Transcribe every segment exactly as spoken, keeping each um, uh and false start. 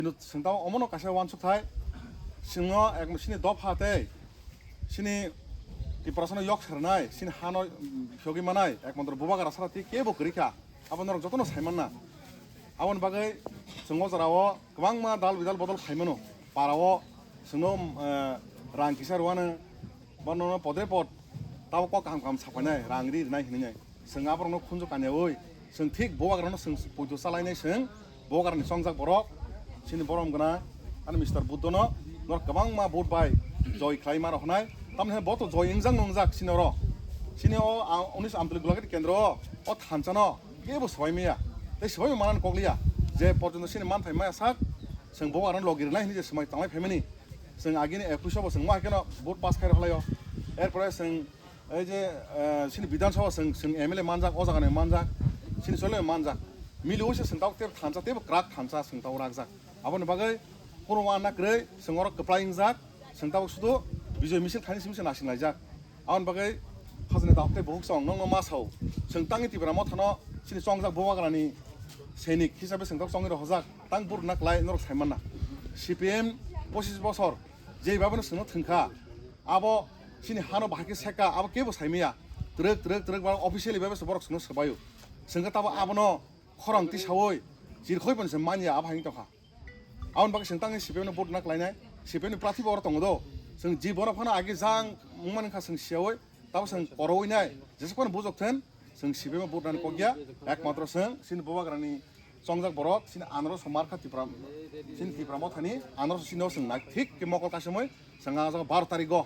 Kintu chwng tamo omono kaisa uansuk thai, chwngno ek sini dopha tei sini Tiprasano yok sernai, sini hano, mm, phiyogwi manai, ekmatro bubagra sara twi kebo kwrwi kha. Abo norok jotono sai manna. Aboni bagwi chwng o jora o kwbangma dal bidal bodol khai mano. Para o chwngno, eh, rang kisa rwano, bono podre pod tabo kok kaham kaham sakhainai, rang ri rinai hinwi. Chwng aborokno khunju kaniyaui, chwng thik bubagrano chwng poito chalainai chwng, bubagrani chongjak borok, chini borom gwnang, ani Mister Buddhono, norok kwbangma vote bai joy khlai ma roknai, tamni hwnba bo to joy wngjak no wngjak chini oro. Chini o, a, unis Amtwlwi Golagati kendro o, o thansa no kebo swbai maya, tei swbai manani kok liya, je porjonto chini manthai maya sak, chwng bubagrano logi rwnai hinwi je swmai tanglai phaimani, chwng agini ekwis o bo chwng ma haikhe no vote pass khai rw khlaio, erpore chwng Ei je, eh, chini Bidhan Sabha chwng, chwng M L A manjak, o jaga ni manjak, chini Chole manjak. Mili uisa chwng tabuk tebo thansa, tebo kwrak thansa chwng tabuk rakjak. Aboni bagwi khorokma anna kwrwi chwng oro kwplai wngjak, chwng tabuk sudu Bijoy misil khaini simi se nasing laijak. Aboni bagwi hajani tabuk tei buhuk chwng nokno ma sao. Chwng tangwi Tipra Mothano chini chongjak bubagrani sainik hisabe chwng tabuk chongwi rohorjak. Tang burna kwlai norok sai manna. C P M pochis bosor jei babano chwngno thwngkha. Abo chini hano bahai khe seka, abo kebo saimaya. Twrwk, twrwk, twrwk ba officially bai se borok chwngno swbaio. Chwngkhe tabo abono khorang tisaui chirkhoi pon se manya abo hai tongkha. Aboni bagwi chwng tangwi C P M no vote na khlainai. C P M ni prarthi bo oro tongo do. Chwng ji borok phano agi jang wngmani kha chwng siyaui, tabo chwng koroui nai. Jesuk phano bujok then, chwng C P M o vote nani kokya, ekmatro chwng chini bubagrani chongjak borok, chini anoro so markha Tipra, chini Tipra Mothani anoro so chini o chwng nai thik khe mokol kaisamwi chwng ah jaga baro tarikgo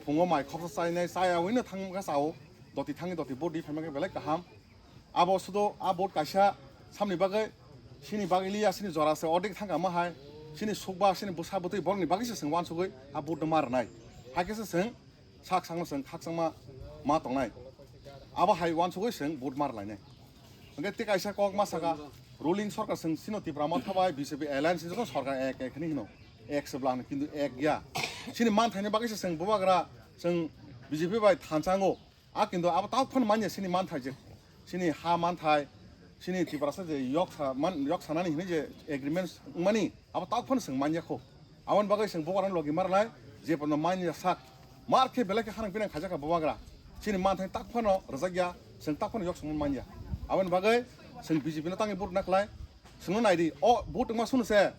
phungo mai khopsa chainai, chayawino thangkha chao, doti thangwi doti vote di phaima khe belai kaham. Abo sudo a vote kaisa samni bagwi, chini bagwi liya, chini jora se ordek thangkha ma hai, chini sukba, chini bwsa bwtwi borokni bagwi se chwng uansugwi a vote no ma rwnai. Hai khe se chwng sak sakno chwng khakchangma ma tongnai. Abo hai uansugwi chwng vote mar lainai. Hwnkhe tei kaisa kok ma saka, ruling sorkar chwng chino Tipra Motha bai B J P alliance joto sorkar ek ek hinwi hino. Ek se bwla hino, kintu ek ya. Chini manthaini bagwi se chwng bubagra chwng B J P bai thansa wngo. A kintu abo tabuk phano manya chini manthai je, chini ha manthai, chini Tiprasa je yok sa man, yok sanani hinwi je agreement wngmani, abo tabuk phano chwng manya kho. Aboni bagwi chwng bubagrano logi marnai, je pono manya sak. Mar khe belai khe hanang pinang khaijak kha bubagra. Chini manthai tak phano rwjak ya, chwng tak phano yok songmani manya. Aboni bagwi chwng B J P no tangwi vote na khlai. Chwngno naidi, o vote wngma sunu se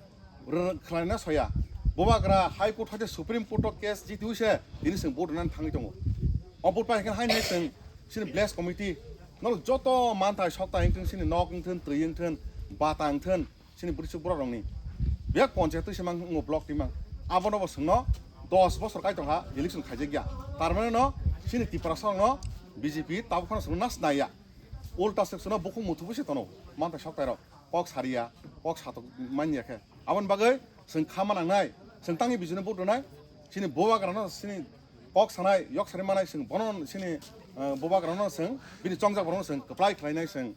rw-, khwlaina soya. Bubagra High Court hoite Supreme Court o case jitiui se tini chwng vote rwnani thangwi tongo. O vote pai hwnkhe haini hai chwng chini village committee no joto manthai sokta wngthun, chini nok wngthun, twi wngthun, bata wngthun, chini bwrwi chuk borok rokni bek ponchayat twi se mang wngo, block twi mang. Abono bo chwngno dos bosor kai tongkha election khaijakya. Tar mane no chini Tiprasa rokno B J P tabuk phano chwngno nas naiya. Ulta se chwngno bukhuk muthubo se tono manthai soktai rok. Kok sariya, kok satok manya khe. Aboni bagwi chwng kha ma nangnai, chwng tangwi bijino vote rwnai, chini bubagrano chini kok sanai, yok sari manai chwng bono chini, eh, bubagrano chwng bini chongjak borokno chwng kwplai khlainai chwng